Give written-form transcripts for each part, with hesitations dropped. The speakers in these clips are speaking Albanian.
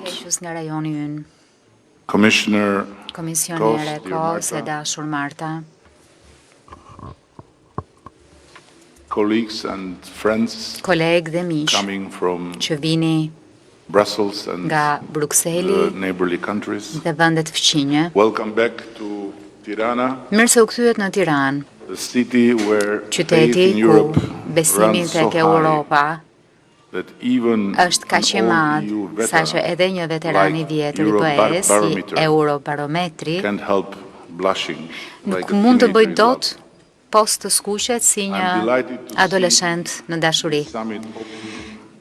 Udhëheqës nga rajoni ynë. Commissioner Komisionere Kos, dear Kos, e Marta. dashur Marta, colleagues and friends kolegë dhe miq coming from që vini Brussels and nga the Brukseli neighborly countries. dhe vendet fqinje. Welcome back to Tirana, Mirë se u kthyet në Tiranë, the city where faith qyteti in ku Europe besimi runs so tek high Europa that even është an kaq i old madh EU sa që veteran edhe një veteran i like vjetër i BE-s, si Eurobarometer Eurobarometri, can't help blushing nuk like a mund të teenager bëj in dot love. pos të skuqet si një I'm delighted to see adoleshent në dashuri. this summit open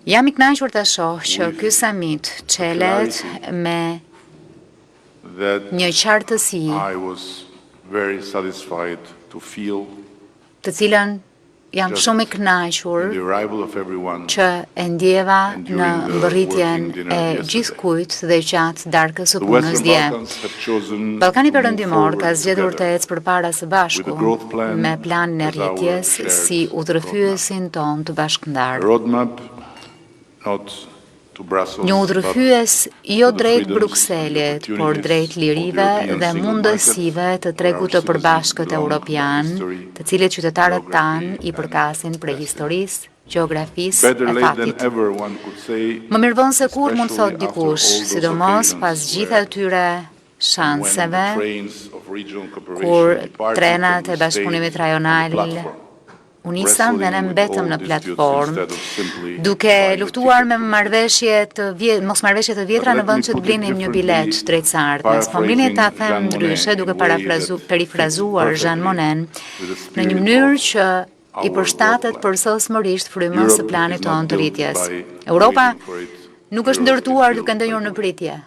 Jam i kënaqur ta shoh që with ky samit çelet clarity me that një qartësi I was very satisfied to feel të cilën jam just shumë i in kënaqur the arrival of everyone që e ndjeva and në during the mbërritjen working dinner e yesterday. gjithkujt dhe gjatë darkës së The punës Western dje. Balkans have chosen Ballkani to move Perëndimor ka forward zgjedhur të together ecë përpara së with the bashku growth plan me planin e as our rritjes shared si roadmap. udhërrëfyesin ton të A bashkëndar. roadmap not to Brussels, Një but udhërrëfyes jo to the drejt freedoms and the Brukselit, por opportunities drejt of the lirive European dhe single market, mundësive të where our tregut të citizens përbashkët belong by europian, history, të cilët qytetarët tanë geography i and përkasin prej destiny. historisë, gjeografisë Better e late than fatit. ever, one could say, Më mirë vonë se kur mund especially thot after dikush, all those sidomos occasions pas gjitha where atyre and when the shanseve trains of regional kur cooperation departed and trenat we e stayed bashkëpunimit on the rajonal platform, u nisën dhe ne wrestling with mbetëm all në disputes platformë, instead of simply duke buying a luftuar ticket me to the future. marrëveshje të vje, mosmarrëveshje të But vjetra në let me vend që të put it blinim një bilet differently, drejt së ardhmes. Po mlini ta paraphrasing them Jean ndryshe, Monnet duke in a way parafrazu, that fits perifrazuar Jean perfectly Monnet with the në një spirit mënyrë of që i our growth përshtatet plan. përsosmërisht frymës së Europe is planit not tonë të built rritjes. by Europa waiting for it, nuk është Europe is ndërtuar duke built by ndenjur në doing. pritje.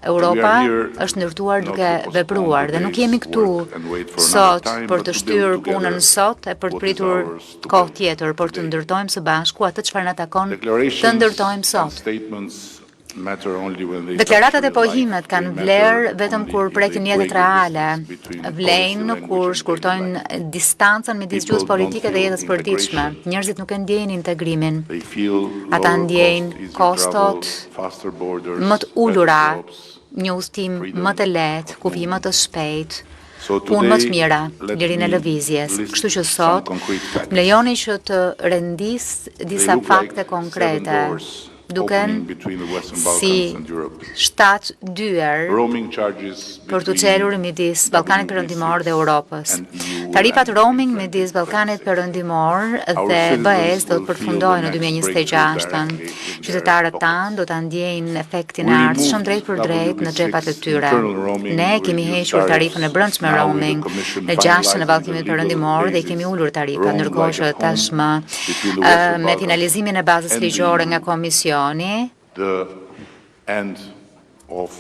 And we are Europa here është ndërtuar not duke to postpone vepruar dhe nuk today's jemi këtu work and wait for another sot time, për but të to build shtyrë punën together sot e për të what is pritur ours to kohë build tjetër, por të today. ndërtojmë së bashku atë çfarë na takon të Declarations ndërtojmë and sot. statements matter only when they touch Deklaratat e real life. pohimet They kanë matter vlerë vetëm only kur if they prekin jetët break the reale, distance between policy vlejnë kur language and daily shkurtojnë life. distancën midis gjuhës People don't politike dhe feel jetës përditshme. integration. Njerëzit nuk e ndjejnë integrimin. They feel Ata lower cost, ndjejnë easier travel, kostot faster borders, më të better ulura, jobs, një udhtim më freedom të lehtë, of kufi më të movement. shpejtë, So punë më të today, mira, let lirinë e me lëvizjes. list Kështu që some sot, concrete më facts. lejoni që të rendis They disa look fakte like seven konkrete. doors Duken opening between the Western si Balkans and Europe. shtat dyer Roaming charges për të between çelur midis Ballkanit Perëndimor dhe WB6 Europës. and EU will Tarifat end in roaming midis Ballkanit 2026. Perëndimor Our dhe citizens BE-s do të will feel the përfundojnë në next breakthrough 2026-ën. directly in their Qytetarët tanë pockets. do ta ndjejnë efektin We e ardhshëm removed drejt për drejt në xhepat e WB6 tyre. internal roaming, Ne we kemi reduced hequr tarifën e tariffs. brendshme Now with the roaming Commission në gjashtën e finalizing the Ballkanit legal Perëndimor dhe i kemi basis, ulur tarifat, roam ndërkohë like që at home tashmë between the ë, Western me Balkans finalizimin e bazës and the ligjore nga EU, komisioni, the end of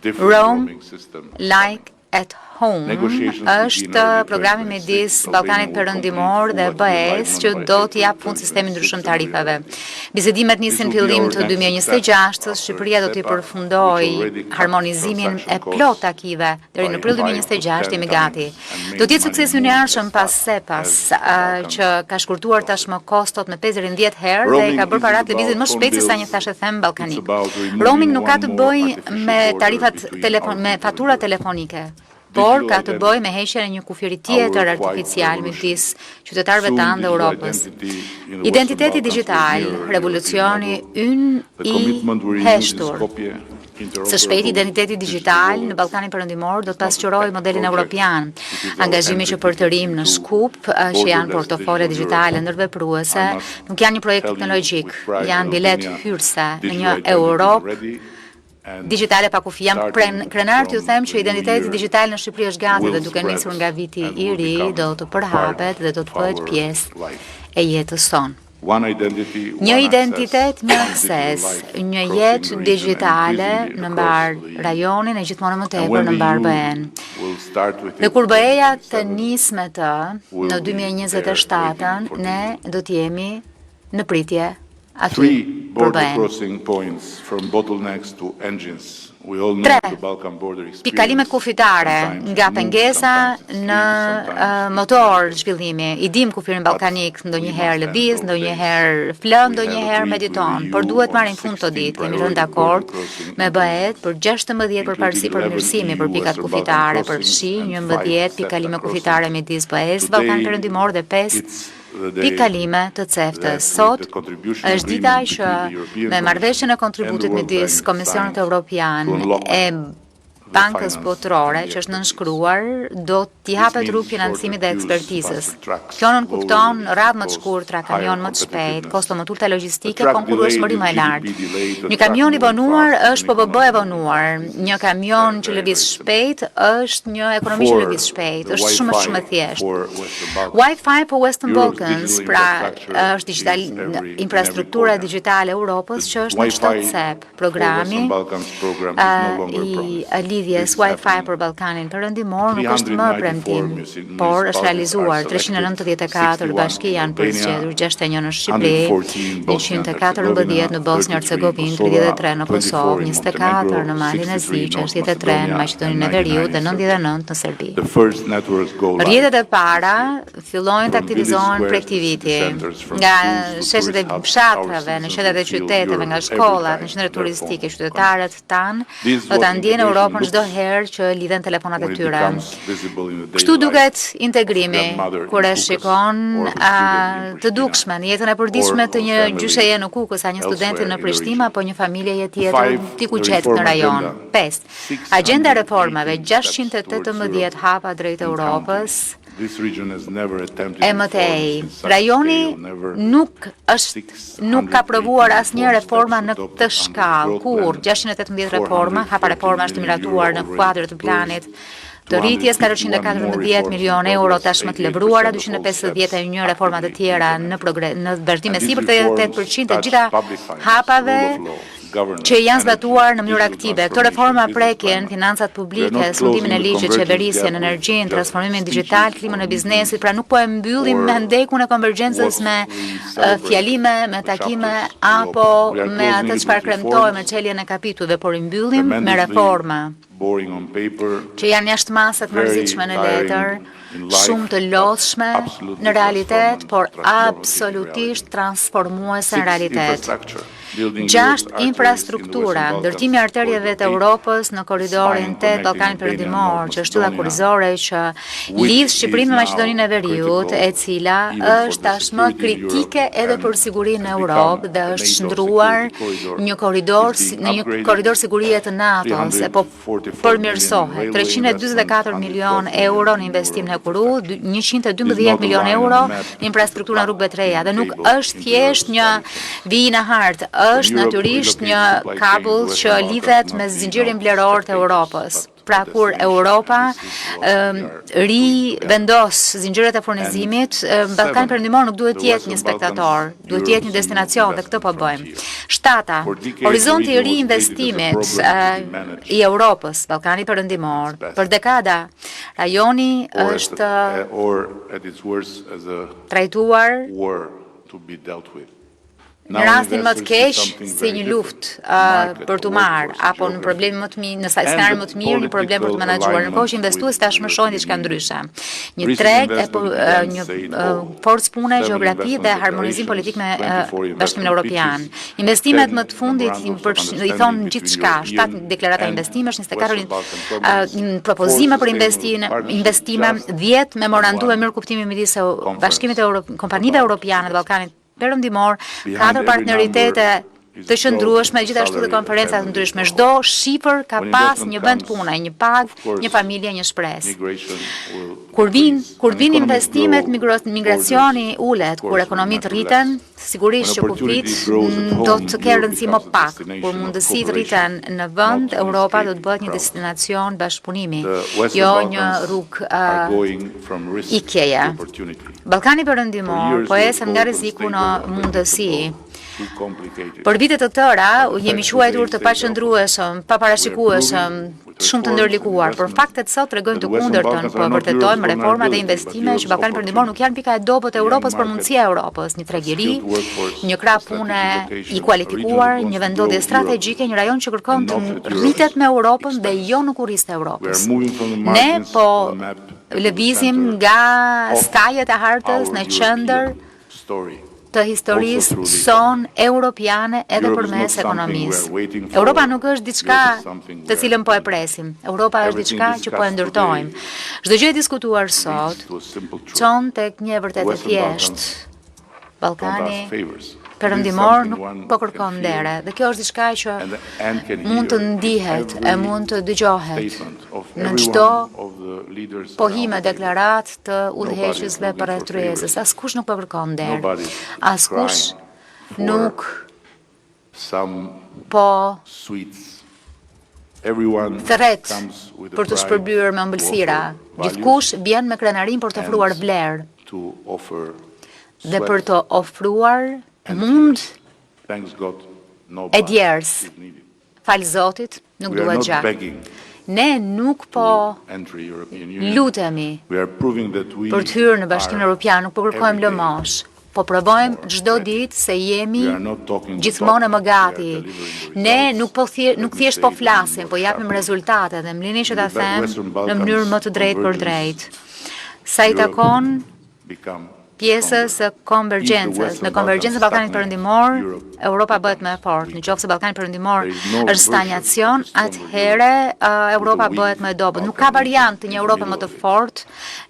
different Roam roaming system is coming. Like at Home Negotiations begin është early programi 2026. midis Albania Ballkanit will complete Perëndimor full dhe and BE-s që alignment by do t'i April japë fund sistemit ndryshëm 2026 and we are tarifave. ready. Bisedimet This nisin will be fillim our të next step 2026-s, after Shqipëria do t'i SEPA, which përfundojë already cut harmonizimin e transaction plot costs takive deri by në prill 5 to 2026 10 jemi gati. times and Do made të jetë money suksesi ynë i move ardhshëm as pas fast SEPA-s, as ë, Balkan që ka shkurtuar crossed it. tashmë kostot me 5 deri në 10 herë dhe i Roaming ka bërë isn't paratë lëvizin about më phone shpejt se sa një bills, thashë them it's ballkanik. about Roaming removing nuk ka one të more bëjë artificial me border tarifat between telefon our me people and fatura Europe. telefonike, por Digital ka të bëjë identity, me heqjen e një kufiri our tjetër quiet artificial revolution. midis qytetarëve Soon tanë dhe digital Europës. identity in the Western Identiteti Balkans will digjital, mirror European revolucioni model. ynë The i commitment we renewed in heshtur. Skopje, Së shpejti interoperable identiteti digital digjital në wallets, Ballkanin Perëndimor do is të not a pasqyrojë tech modelin project, evropian. it is our Angazhimi entry që përtërim ticket në into Shkup, që janë borderless portofole digital Europe. digjitale I ndërvepruese, must nuk janë një projekt tell you teknologjik, with pride that janë bilet Albania hyrëse në digital një identity is Europë ready and digjitale pa kufi. Jam pren, starting krenar t'ju from them që the new identiteti year digjital në Shqipëri është gati will dhe duke spread nisur nga viti and i will ri become do të part përhapet dhe do të of bëhet our pjesë life. e jetës sonë. One identity, Një one access, identitet, një one digital akses, life një crossing jetë the region and digjitale increasingly në across mbar the EU. rajonin e gjithmonë më And tepër when në the mbar EU BE-n. will start with Dhe it kur BE-ja të 2027, nisë me të në we'll be there waiting 2027-ën, for the ne EU. do të jemi në pritje. aty Three për border BE-n. crossing points from bottlenecks to engines. We all know Tre, the Balkan border experience. Pikalimet kufitare Sometimes nga it moves, pengesa sometimes it në sleeps, sometimes it motor zhvillimi. I dim kufirin ballkanik, we ndonjëherë must end lëviz, those ndonjëherë days. flë, We have ndonjëherë agreed with mediton, the por EU duhet on marrin fund këto 16 ditë. Kemi rënë priority dakord border crossing me BE-t për 16 përparësi including 11 përmirësimi për EU pikat Western Balkan kufitare, crossings përfshi and 11 5 SEPTA pikalime crossings. kufitare midis BE-s, Ballkan Today, Perëndimor dhe 5 it's the day pikalime të that ceftës. with Sot the contribution është dita agreement që between the European me marrëveshjen e Commission and kontributit the World midis Bank Komisionit signed Evropian to unlock e the Bankës finance Botërore and the që është expertise. nënshkruar do t'i This hapet means rrugë financimit dhe shorter queues, ekspertizës. faster trucks, Kjo nënkupton lower radhë më të cost, shkurtra, higher kamion më të shpejtë, competitiveness. kosto më të ulta A logjistike, truck delayed konkurrueshmëri is më e GDP lartë. delayed, a Një truck kamion i moving vonuar fast is an është PBB e economy moving vonuar, fast. një This is kamion very, që very, lëviz very simple. shpejt është një ekonomi që Four, lëviz shpejt, the është shumë Wi-Fi shumë e thjeshtë. for Western Balkans. Wi-Fi për Western Europe's Balkans, digital pra infrastructure është digital is every, in every infrastruktura corner. digjitale e Europës The që është në çdo Wi-Fi cep. for Programi Western Balkans program is no longer a i promise. lidhjes This is Wi-Fi happening. për Ballkanin Perëndimor nuk është më 394 premtim, municipalities por është are realizuar. selected, 394 61 bashki in janë Albania, përzgjedhur, 61 në Shqipëri, 114 in Bosnia and 114 në Herzegovina, Bosnjë 33 in Hercegovinë, Kosova, 33 në 24 Kosovë, in 24 në Montenegro, Malin e Zi, 63 in North 63 në Macedonia, Maqedoninë and e Veriut dhe 99 in Serbia. 99 në Serbi. The first networks go live Rrjetet e this para year. fillojnë të From village aktivizohen prej squares këtij to city viti, centers, from nga schools to sheshet e tourist hubs, our fshatrave, në citizens qendrat e will feel qyteteve, Europe nga every shkollat, në time qendrat their turistike, phone connects. qytetarët tanë This is do ta what ndjejnë integration Europën çdo looks herë që lidhen telefonat e when it tyre. becomes visible in the Kështu daily life duket of a integrimi grandmother kur in e Kukës shikon or of a a, student in të Pristina dukshme në jetën e or përditshme të of një gjysheje family në Kukës, a një studenti elsewhere në in the Prishtinë region. apo një familjeje tjetër Five, diku the qetë reform në rajon. agenda, 5. Agjenda e reformave 618 steps towards 618 Europe hapa drejt and counting. Europës This region has never attempted e më reforms tej. in such Rajoni scale, never nuk është nuk ka provuar 618 asnjë reform reforma steps në adopted këtë under the shkallë, growth kur plan, 618 reforma, hapa 414 reforma është million euro miratuar në already kuadër të disbursed, planit të rritjes 251 more 414 reforms in milion euro progress, tashmë të lëvruara, 88% of all steps 251 reforma të actively tjera në implemented. progres në vazhdim e And these sipër reforms 88% të touch gjitha public finance, hapave rule of law, governance, që janë energy, zbatuar në mënyrë digital aktive. Këto transformation, reforma business prekin climate. financat We are publike, not sundimin closing e the ligjit, convergence qeverisjen, gap with energjinë, just transformimin digital, speeches klimën or e biznesit, meetings pra nuk po e mbyllim or me ndekun e konvergjencës what me we celebrate fjalime, me the takime chapters we apo open. We are me closing atë it çfarë with kremtojmë me reforms çeljen e kapitujve, por i mbyllim me tremendously reforma boring on paper, që janë jashtë mase të very mërzitshme në tiring letër, in life, shumë të but lodhshme në absolutely realitet, por transformative in reality. absolutisht transformuese në Six, realitet. infrastructure, building Europe's Gjashtë, arteries in the Western infrastruktura, Balkans, ndërtimi i arterieve Corridor të 8, Europës në korridorin spine 8 connecting Ballkanin Albania and Perëndimor, North që është shtylla Macedonia, kurizore që which lidh is Shqipërinë me now Maqedoninë e Veriut, critical e cila even for është the tashmë security in Europe kritike edhe and për sigurinë në has become Europë dhe the është NATO shndruar security corridor, një korridor is being në një upgraded, korridor sigurie të NATO-s, e po 344 million in përmirësohet. railway 344 investment, milion 112 euro në million investim euro në in hekurudh, infrastructure. This is 112 not a milion line on euro the map, në infrastrukturën plug rrugëve të reja in dhe nuk cable është into thjesht Europe's një value chain. vijë në hartë, When është Europe natyrisht relocates një supply chain, kabull the që Western Balkans lidhet me must be zinxhirin not bleror të spectators, Europës. but a Pra kur destination, and Europa this is what we are doing together. rivendos zinxhiret e And furnizimit, Ballkani seven, Perëndimor nuk duhet the të jetë një Western Balkans, spektator, duhet të jetë një Europe's new destinacion dhe këtë investment po bëjmë. frontier. Shtata, For decades, the horizonti i region ri was treated as a investimit problem to be managed i Europës, Ballkani Perëndimor, at its best, për dekada, rajoni or as është or at its worst as a trajtuar war to be dealt with. në Now rastin më të investors see keq something si very një different, luftë a market, për a t'u marrë workforce, a apo në geography, problem më të mirë, në and skenar the më të mirë, një problem për të political menaxhuar. Në kohë që alignment investuesit with the tashmë shohin European diçka Union. ndryshe. Një Recent treg e po, investment events një say it all. forcë pune, Seven gjeografi investment dhe harmonizim politik declarations, me 24 Bashkimin investment Evropian. pitches, Investimet 10 më të fundit i memorandums of i understanding thonë between gjithçka, 7 European deklarata and investimesh, 24 Western Balkan governments, 4 propozime për sustainable partnerships, investime, just 10 and memorandume one mirëkuptimi midis conference Bashkimit Euro kompanive about europiane dhe investment. Ballkanit Perëndimor, Behind katër every partneritete number is të a job, qëndrueshme, a gjithashtu dhe salary, a konferenca të family, ndryshme. a Çdo home. shifër ka When pas investment një vend comes, pune, një pagë, of course, një familje, një shpresë. migration will Kur vin, increase. kur When vin economies investimet, grow, borders, migracioni of ulet, kur course, will ekonomitë matter rriten, less. When sigurisht që kufit opportunity grows at do home, të kenë Europe rëndësi më becomes a pak. Kur destination of mundësitë cooperation, rriten në vend, not an Europa do të escaping bëhet një crowd. destinacion bashkëpunimi, The Western jo një Balkans rrugë are going from risk to ikjeje. opportunity. Ballkani For Perëndimor years, po we ecën nga called rreziku në unstable, mundësi. unpredictable. too complicated. Për vite të tëra jemi quajtur të paqëndrueshëm, paparashikueshëm, shumë të ndërlikuar, por faktet sot tregojnë të kundërtën, po vërtetojmë reforma dhe investime që Ballkani Perëndimor nuk janë pika e dobët e Europës, por mundësia e Europës, një treg i ri, një krah pune i kualifikuar, një vendodhje strategjike, një rajon që kërkon të rritet me Europën dhe jo në kurriz të We are Europës. moving from the Ne margins po of the map to the lëvizim center nga of skajet e hartës our në qendër European story. të historisë Also through the sonë europiane edhe Europe is përmes not something ekonomisë. we are waiting for. Europa nuk është diçka Europe is something të we are cilën po e building. presim. Europa është Everything diçka që po e discussed ndërtojmë. today Çdo gjë e diskutuar sot leads to a simple truth. çon tek një e vërtetë e Western thjeshtë. Balkans Ballkani Don't ask favors. This is perëndimor something nuk one po can kërkon feel ndere dhe kjo është diçka që and- and can mund të hear in ndihet e every mund të dëgjohet statement of në every çdo one of the leaders around pohime the table. deklarat të Nobody is udhëheqësve looking përreth for tryezës. favors. Askush nuk po kërkon nder. Nobody is Askush crying for nuk some po sweets. Everyone thret comes with the për të pride shpërblyer me to ëmbëlsira. offer values Gjithkush vjen me krenarin për të and ofruar vlerë to offer dhe sweat për të ofruar and mund tears. Thanks God, no e blood djersë. is needed. Fal Zotit, nuk We are duhet not gjak. begging Ne nuk po to enter European Union. lutemi We are proving that we për të hyrë në Bashkimin are Evropian, nuk po kërkojmë every day lëmosh. Po provojmë more çdo ready. ditë se jemi We are not talking the gjithmonë talk, më we are gati. delivering the Ne results. nuk po thje, Let nuk me thjesht say po it even flasim, more po japim sharply. rezultate dhe më lini që In ta the them Western në Balkans mënyrë më të drejtë për convergence, drejtë. Sa i Europe takon become pjesës së stronger. If the konvergjencës. Western Në konvergjencën e Balkans Ballkanit stagnate, Perëndimor, Europe Europa bëhet më e becomes fortë. Në weaker. qoftë se Ballkani Perëndimor There is no është version of stagnacion, a stronger atëherë Europe with a Europa weak bëhet më e dobët. Nuk ka Balkan region variant të in një the Europe middle më të of it. fortë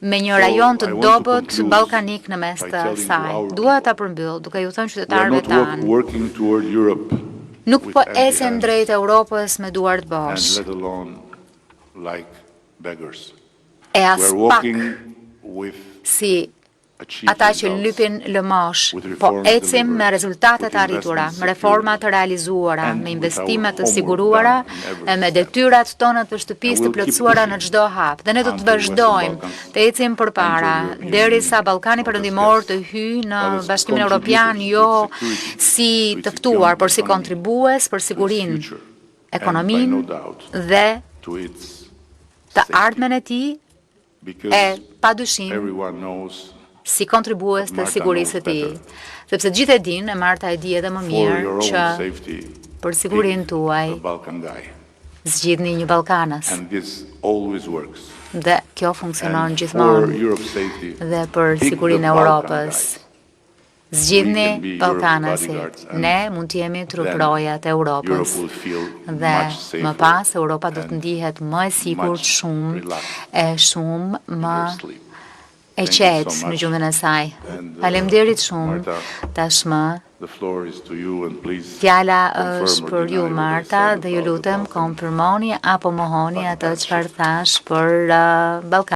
me një So rajon të I want to dobët conclude ballkanik në mes by të telling to saj. our Dua ta people, përmbyll duke ju thënë we are qytetarëve not work, tanë, working toward Europe nuk with po empty ecim hands drejt Europës me duart and bosh. let alone like beggars. E We as are pak walking with si achieved ata që results, lypin lëmosh, with po reforms ecim me delivered, rezultate with të arritura, investments me reforma secured, të realizuara, and me with our investime të homework siguruara done in every e me step. detyrat tona të And shtëpisë të we'll keep plotësuara në pushing çdo hap. Dhe ne do të until Western vazhdojmë Balkans të ecim përpara enter European derisa Union, Ballkani not as Perëndimor guests, të hyjë në but as Bashkimin Evropian contributors to jo its security, si to të its ftuar, por si economy, kontribues për to its sigurinë, future, and by ekonominë no doubt dhe to its të safety. ardhmen e tij e Because padyshim everyone knows si kontribues But të Marta sigurisë së knows tij. better. Sepse të gjithë e dinë, e Marta e di edhe më for mirë your own që safety, për sigurinë pick tuaj a Balkan guy. zgjidhni një Ballkanas. And this always works. Dhe kjo funksionon And for gjithmonë Europe's safety, dhe për pick the sigurinë e Balkan Europës. guys. Zgjidhni We can be Europe's Ballkanasit. bodyguards and Ne mund të jemi then truprojat e Europe Europës. will feel Dhe much më safer pas Europa do të and ndihet më e sigurt much shumë relaxed e shumë in më her sleep. e Thank you qetë so në much. gjumin e saj. And, Faleminderit shumë. Marta, Tashmë The floor is to you and please Fjala confirm është or për deny ju what I Marta said dhe ju about the lutem Balkan konfirmoni apo mohoni Balkan atë çfarë shift. thash për Ballkanin.